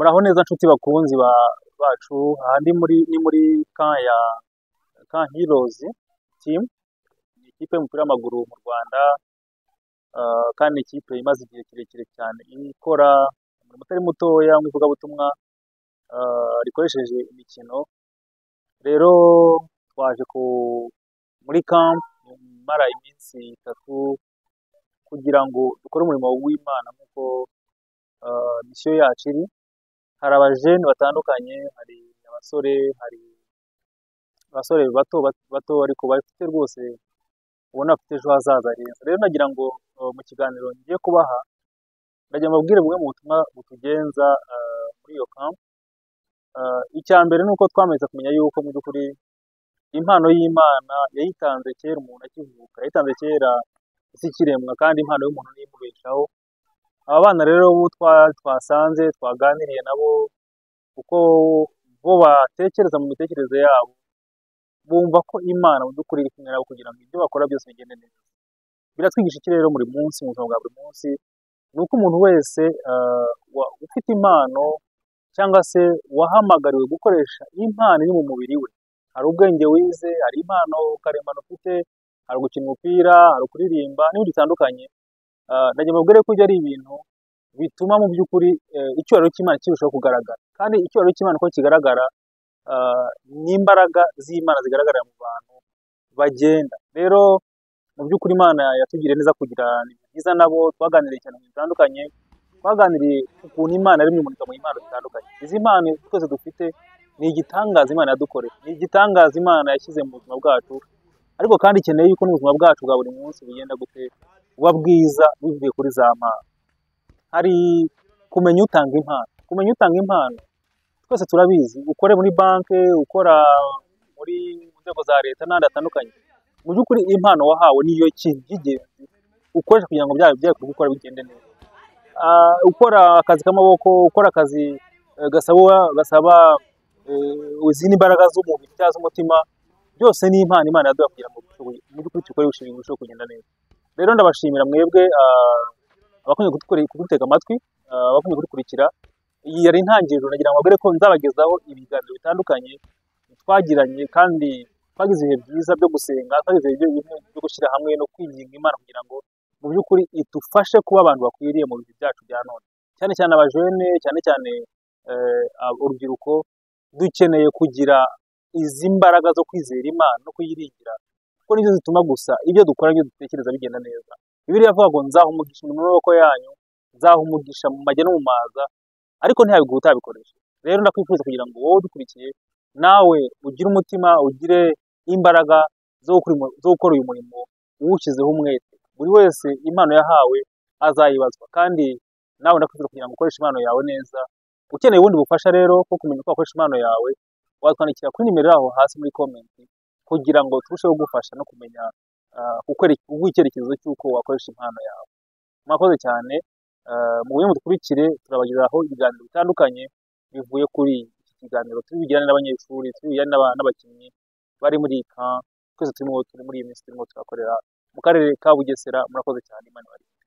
Muraho neza nshuti bakunzi bacu, aha ndi muri ni muri camp ya Camp Heroes Team, ni ikipe y'umupira w'amaguru mu Rwanda, kandi ni ikipe imaze igihe kirekire cyane ikora umurimo utari mutoya mu ivugabutumwa rikoresheje imikino. Rero twaje muri camp imara iminsi 3 kugira ngo dukore umurimo w'Imana nk'uko mission yacu iri. Hari abajene batandukanye, hari abasore, hari abasore bato bato ariko bafite rwose ubona bafite ejo hazaza heza. Rero nagira ngo mu kiganiro ngiye kubaha, ndagira ngo mbabwire bumwe mu butumwa butugenza muri iyo camp. Icya mbere ni uko twamaze kumenya yuko mu by'ukuri impano y'Imana yayitanze kera umuntu akivuka, yayitanze kera isi ikiremwa, kandi impano y'umuntu niyo imubeshaho. Aba bana rero bo twasanze twaganiriye nabo, uko bo batekereza mu mitekerereze yabo, bumva ko Imana mu by'ukuri iri kumwe nabo kugira ngo ibyo bakora byose bigende neza. Biratwigisha iki rero buri munsi mu buzima bwa buri munsi? Ni uko umuntu wese ufite impano cyangwa se wahamagariwe gukoresha impano iri mu mubiri we, hari ubwenge wize, hari impano karemano ufite, hari ugukina umupira, hari ukuririmba n'ibindi bitandukanye. Ndagira mbabwire ko ibyo ari ibintu bituma mu by'ukuri icyubahiro cy'Imana kirushaho kugaragara, kandi icyubahiro cy'Imana uko kigaragara n'imbaraga z'Imana zigaragarira mu bantu bagenda. Rero mu by'ukuri Imana yatugiriye neza kugira ibihe byiza nabo, twaganiriye cyane mu bintu bitandukanye, twaganiriye ukuntu Imana yaremye umuntu ikamuha impano zitandukanye. Izi mpano twese dufite ni igitangaza Imana yadukoreye, ni igitangaza Imana yashyize mu buzima bwacu, ariko kandi ikeneye yuko n'ubuzima bwacu bwa buri munsi bugenda gute, buba bwiza bivuye kuri za mpano. Hari kumenya utanga impano, kumenya utanga impano twese turabizi, ukore muri banki, ukora muri nzego za leta n'ahandi hatandukanye, mu by'ukuri impano wahawe niyo kintu cy'ingenzi ukoresha kugira ngo bya bikorwa ukora bigende neza. Ukora akazi k'amaboko, ukora akazi gasaba izindi mbaraga z'umubiri cyangwa z'umutima, byose ni impano Imana yaduha kugira ngo mu by'ukuri tubikore birusheho kugenda neza. Rero ndabashimira mwebwe abakunze kudutega amatwi, abakunze kudukurikira. Iyi yari intangiriro, nagira ngo mbabwire ko nzabagezaho ibiganiro bitandukanye twagiranye, kandi twagize ibihe byiza byo gusenga, twagize ibihe byo gushyira hamwe no kwinginga Imana kugira ngo mu by'ukuri idufashe kuba abantu bakwiriye mu bihe byacu bya none, cyane cyane abajene, cyane cyane urubyiruko. Dukeneye kugira izi mbaraga zo kwizera Imana no kuyiringira, kuko nizo zituma gusa ibyo dukora, ibyo dutekereza bigenda neza. Bibiliya ivuga ngo nzaha umugisha mu maboko yanyu, nzaha umugisha mu majya no mu maza, ariko ntiyabiguha utabikoresha. Rero ndakwifuza kugira ngo wowe udukurikiye nawe ugire umutima, ugire imbaraga zo gukora uyu murimo uwushyizeho umwete. Buri wese impano yahawe azayibazwa, kandi nawe ndakwifuza kugira ngo ukoreshe impano yawe neza. Ukeneye ubundi bufasha rero bwo kumenya uko wakoresha impano yawe, watwandikira kuri nimero yaho hasi muri comment kugira ngo turusheho kugufasha no kumenya kuguha icyerekezo cy'uko wakoresha impano yawe. Mwakoze cyane, mugumye mudukurikire, turabagezaho ibiganiro bitandukanye bivuye kuri iki kiganiro turi bugirane n'abanyeshuri, turi bugirane n'abakinnyi bari muri iyi camp, twese turimo turi muri iyi minsi turimo turakorera mu karere ka Bugesera. Murakoze cyane, Imana ibarinde.